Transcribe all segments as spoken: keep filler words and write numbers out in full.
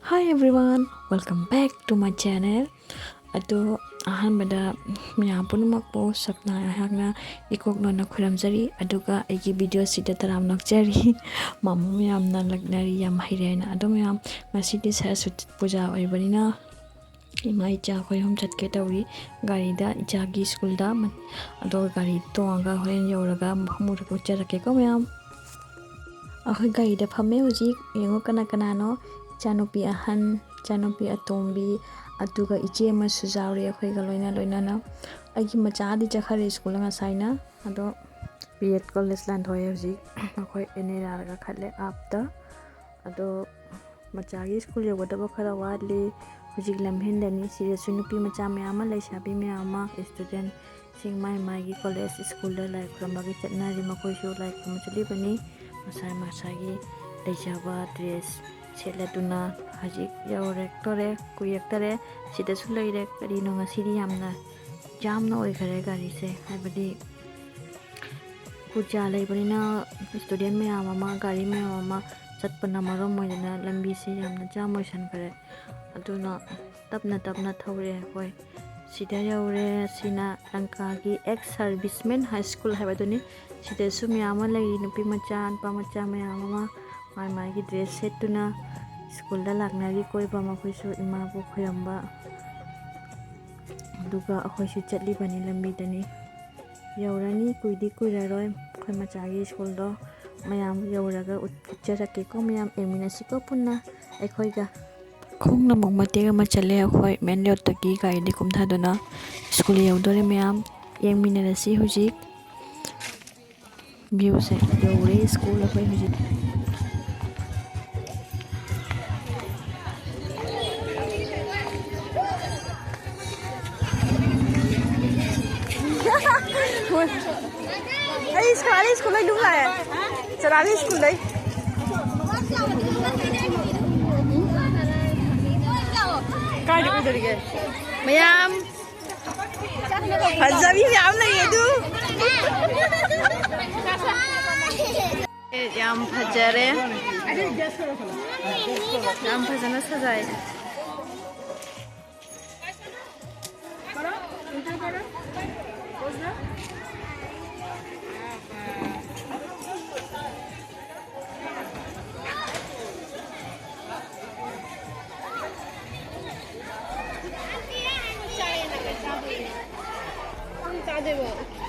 Hi everyone, welcome back to my channel. ꯑꯗꯣ ꯑꯍꯥꯟꯕꯗ ꯃꯌꯥꯝ ꯄꯨꯝꯅꯃꯛꯄꯨ ꯁꯞꯅ ꯑꯩꯍꯥꯛꯅ ꯏꯀꯣꯛ ꯅꯣꯟꯅ ꯈꯨꯔꯨꯝꯖꯔꯤ꯫ ꯑꯗꯨꯒ ꯑꯩꯒꯤ ꯚꯤꯗꯤꯑꯣꯁꯤꯗ ꯇꯔꯥꯝ ꯅꯣꯛꯆꯔꯤ꯫ ꯃꯃꯥ ꯃꯌꯥꯝꯅ ꯂꯛꯅꯔꯤ, "ꯌꯥꯝ ꯍꯩꯔꯦ" ꯍꯥꯏꯅ꯫ ꯑꯗꯣ ꯃꯌꯥꯝ, ꯉꯁꯤꯗꯤ ꯁꯔꯁ꯭ꯋꯇꯤ ꯄꯨꯖꯥ ꯑꯣꯏꯕꯅꯤꯅ ꯏꯃꯥ ꯏꯆꯥ ꯑꯩꯈꯣꯏ ꯑꯍꯨꯝ ꯆꯠꯀꯦ ꯇꯧꯔꯤ꯫ ꯒꯥꯔꯤꯗ ꯏꯆꯥꯒꯤ ꯁ꯭ꯀꯨꯜꯗ, ꯑꯗꯣ ꯒꯥꯔꯤ ꯇꯣꯡꯉꯒ ꯍꯣꯔꯦꯟ ꯌꯧꯔꯒ ꯃꯐꯝꯗꯨꯗ ꯎꯠꯆꯔꯛꯀꯦꯀꯣ ꯃꯌꯥꯝ꯫ ꯑꯩꯈꯣꯏ ꯒꯥꯔꯤꯗ ꯐꯝꯃꯦ ꯍꯧꯖꯤꯛ꯫ ꯌꯦꯡꯉꯣ ꯀꯅꯥ ꯀꯅꯥꯅꯣ꯫ ꯏꯆꯥꯅꯨꯄꯤ ꯑꯍꯟ, ꯏꯆꯥꯅꯨꯄꯤ ꯑꯇꯣꯝꯕꯤ, ꯑꯗꯨꯒ ꯏꯆꯦ ꯑꯃꯁꯨ ꯌꯥꯎꯔꯤ ꯑꯩꯈꯣꯏꯒ ꯂꯣꯏꯅ ꯂꯣꯏꯅꯅ꯫ ꯑꯩꯒꯤ ꯃꯆꯥꯗꯤ ꯆꯠꯈ꯭ꯔꯦ ꯁ꯭ꯀꯨꯜꯗ ꯉꯁꯥꯏꯅ꯫ ꯑꯗꯣ ꯕꯤ ꯑꯦꯗ ꯀꯣꯂꯦꯖ ꯂꯥꯟꯊꯣꯛꯑꯦ ꯍꯧꯖꯤꯛ꯫ ꯑꯩꯈꯣꯏ ꯑꯦꯟ ꯑꯦꯜ ꯑꯥꯔꯒ ꯈꯜꯂꯦ ꯑꯥꯞꯇ꯫ ꯑꯗꯣ ꯃꯆꯥꯒꯤ ꯁ꯭ꯀꯨꯜ ꯌꯧꯒꯗꯕ ꯈꯔ ꯋꯥꯠꯂꯤ꯫ ꯍꯧꯖꯤꯛ ꯂꯝꯍꯦꯟꯗꯅꯤ꯫ ꯁꯤꯗꯁꯨ ꯅꯨꯄꯤ ꯃꯆꯥ ꯃꯌꯥꯝ ꯑꯃ, ꯂꯩꯁꯥꯕꯤ ꯃꯌꯥꯝ ꯑꯃ, ꯏꯁꯇꯨꯗꯦꯟꯁꯤꯡ ꯃꯥꯏ ꯃꯥꯏꯒꯤ ꯀꯣꯂꯦꯖ ꯁ꯭ꯀꯨꯜꯗ ꯂꯥꯏ ꯈꯨꯔꯨꯝꯕꯒꯤ ꯆꯠꯅꯔꯤ꯫ ꯃꯈꯣꯏꯁꯨ ꯂꯥꯏ ꯈꯨꯔꯨꯝꯕ ꯆꯠꯂꯤꯕꯅꯤ꯫ ꯃꯁꯥ ꯃꯁꯥꯒꯤ ꯂꯩꯖꯕ ꯗ꯭ꯔꯦꯁ ꯁꯦꯠꯂꯗꯨꯅ ꯍꯧꯖꯤꯛ ꯌꯧꯔꯛꯇꯣꯔꯦ, ꯀꯨꯏꯔꯛꯇꯔꯦ꯫ ꯁꯤꯗꯁꯨ ꯂꯩꯔꯦ꯫ ꯀꯔꯤꯅꯣ ꯉꯁꯤꯗꯤ ꯌꯥꯝꯅ ꯖꯥꯝꯅ ꯑꯣꯏꯈꯔꯦ ꯒꯥꯔꯤꯁꯦ, ꯍꯥꯏꯕꯗꯤ ꯄꯨꯖꯥ ꯂꯩꯕꯅꯤꯅ ꯏꯁꯇꯨꯗꯦꯟ ꯃꯌꯥꯝ ꯑꯃ, ꯒꯥꯔꯤ ꯃꯌꯥꯝ ꯑꯃ ꯆꯠꯄꯅ ꯃꯔꯝ ꯑꯣꯏꯗꯅ ꯂꯝꯕꯤꯁꯤ ꯌꯥꯝꯅ ꯖꯥꯝ ꯑꯣꯏꯁꯟꯈ꯭ꯔꯦ꯫ ꯑꯗꯨꯅ ꯇꯞꯅ ꯇꯞꯅ ꯊꯧꯔꯛꯑꯦ ꯑꯩꯈꯣꯏ꯫ ꯁꯤꯗ ꯌꯧꯔꯦ꯫ ꯁꯤꯅ ꯂꯪꯀꯥꯒꯤ ꯑꯦꯛꯁ ꯁꯥꯔꯚꯤꯁꯃꯦꯟ ꯍꯥꯏ ꯁ꯭ꯀꯨꯜ ꯍꯥꯏꯕꯗꯨꯅꯤ꯫ ꯁꯤꯗꯁꯨ ꯃꯌꯥꯝ ꯑꯃ ꯂꯩꯔꯤ, ꯅꯨꯄꯤ ꯃꯆꯥ, ꯅꯨꯄꯥ ꯃꯆꯥ ꯃꯌꯥꯝ ꯑꯃ ꯃꯥꯏ ꯃꯥꯏꯒꯤ ꯗ꯭ꯔꯦꯁ ꯁꯦꯠꯇꯨꯅ ꯁ꯭ꯀꯨꯜꯗ ꯂꯥꯛꯅꯔꯤ꯫ ꯀꯣꯏꯕ ꯃꯈꯣꯏꯁꯨ ꯏꯃꯥꯕꯨ ꯈꯣꯏꯔꯝꯕ꯫ ꯑꯗꯨꯒ ꯑꯩꯈꯣꯏꯁꯨ ꯆꯠꯂꯤꯕꯅꯤ ꯂꯝꯕꯤꯗꯅꯤ꯫ ꯌꯧꯔꯅꯤ, ꯀꯨꯏꯗꯤ ꯀꯨꯏꯔꯔꯣꯏ꯫ ꯑꯩꯈꯣꯏ ꯃꯆꯥꯒꯤ ꯁ꯭ꯀꯨꯜꯗꯣ ꯃꯌꯥꯝ ꯌꯧꯔꯒ ꯎꯠ-, ꯎꯠꯆꯔꯛꯀꯦꯀꯣ꯫ ꯃꯌꯥꯝ ꯌꯦꯡꯃꯤꯟꯅꯁꯤꯀꯣ ꯄꯨꯟꯅ ꯑꯩꯈꯣꯏꯒ꯫ ꯈꯣꯡꯅ ꯑꯃꯨꯛ ꯃꯇꯦꯛ ꯑꯃ ꯆꯠꯂꯦ ꯑꯩꯈꯣꯏ ꯃꯦꯟ ꯔꯣꯗꯇꯒꯤ ꯒꯥꯔꯤꯗꯤ ꯀꯨꯝꯊꯗꯨꯅ ꯁ꯭ꯀꯨꯜ ꯌꯧꯗꯣꯔꯦ ꯃꯌꯥꯝ꯫ ꯌꯦꯡꯃꯤꯟꯅꯔꯁꯤ ꯍꯧꯖꯤꯛ꯫ ꯚ꯭ꯌꯨꯁꯦ ꯌꯧꯔꯦ ꯁ꯭ꯀꯨꯜ ꯑꯩꯈꯣꯏ ꯍꯧꯖꯤꯛ꯫ ꯑꯩ ꯁꯥꯔꯤ ꯁ꯭ꯀꯨꯜ ꯂꯣꯏ ꯂꯨꯝ ꯂꯥꯛꯑꯦ꯫ ꯆꯔꯥꯒꯤ ꯁ꯭ꯀꯨꯜꯗꯩ꯫ ꯀꯥꯏꯗ ꯀꯩꯗꯧꯔꯤꯒꯦ? ꯃꯌꯥꯝ ꯐꯖꯕꯤ ꯃꯌꯥꯝ ꯂꯩꯌꯦ ꯑꯗꯨ꯫ ꯌꯥꯝ ꯐꯖꯔꯦ꯫ ꯌꯥꯝ ꯐꯖꯅ ꯁꯥꯖꯥꯏ꯫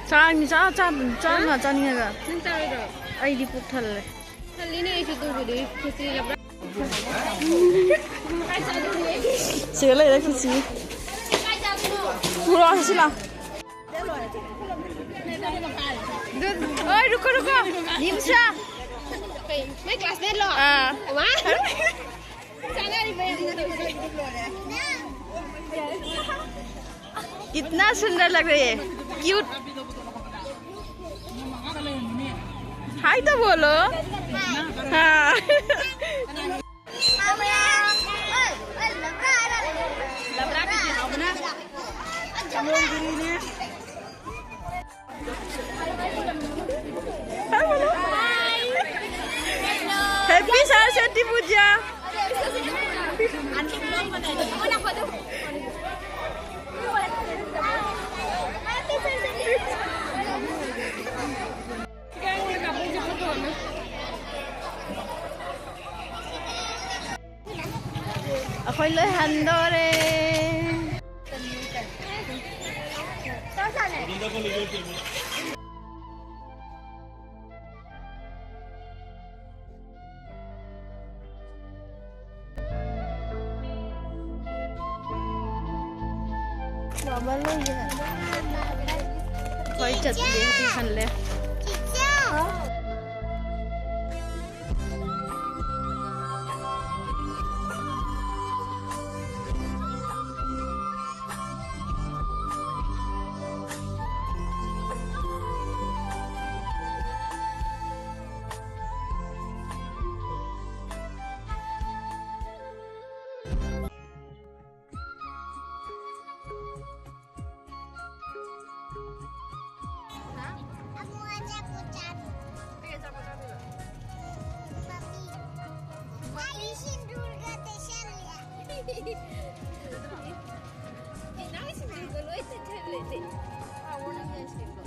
ꯆꯥꯛꯅꯤ ꯆꯥ ꯆꯥ ꯆꯥ ꯉꯥ ꯆꯥꯅꯤꯡꯉꯒ꯫ ꯑꯩꯗꯤ ꯄꯨꯛ ꯊꯜꯂꯦ꯫ ꯊꯜꯂꯤꯅꯦ ꯑꯩꯁꯨ ꯑꯗꯨꯕꯨꯗꯤ꯫ ꯈꯦꯆ꯭ꯔꯤ ꯂꯕ꯭ꯔꯥ? ꯁꯤꯗ ꯂꯩꯔꯦ ꯈꯦꯆ꯭ꯔꯤ꯫ ꯄꯨꯔꯛꯑꯣ ꯁꯤ ꯂꯥꯎ꯫ ꯑꯣꯏ ꯔꯨꯀꯣ ꯔꯨꯀꯣ꯫ ꯅꯤꯝꯁꯥ꯫ ꯃꯣꯏ ꯀ꯭ꯂꯥꯁꯃꯦꯠꯂꯣ? ꯑꯥ꯫ ꯆꯥꯅꯔꯤꯕ ꯌꯥꯝ ꯅꯨꯡꯁꯤꯕ꯫ कितना सुंदर लग रही है, क्यूट। हाय तो बोलो। हाँ। Happy Saraswati Puja. ꯑꯩꯈꯣꯏ ꯂꯣꯏ ꯍꯟꯗꯣꯔꯦ꯫ ꯕꯥꯕꯥ ꯂꯣꯏꯒꯦ꯫ ꯑꯩꯈꯣꯏ ꯆꯠꯂꯦ, ꯍꯧꯖꯤꯛ ꯍꯜꯂꯦ꯫ ꯑꯦ, ꯅꯪꯒꯤ ꯁꯤꯡꯖꯨꯗꯣ ꯂꯣꯏ ꯆꯤꯛꯊꯠꯂꯦ꯫ ꯍꯥꯎꯕ꯭ꯔꯣ ꯅꯪꯒꯤ ice creamꯗꯣ?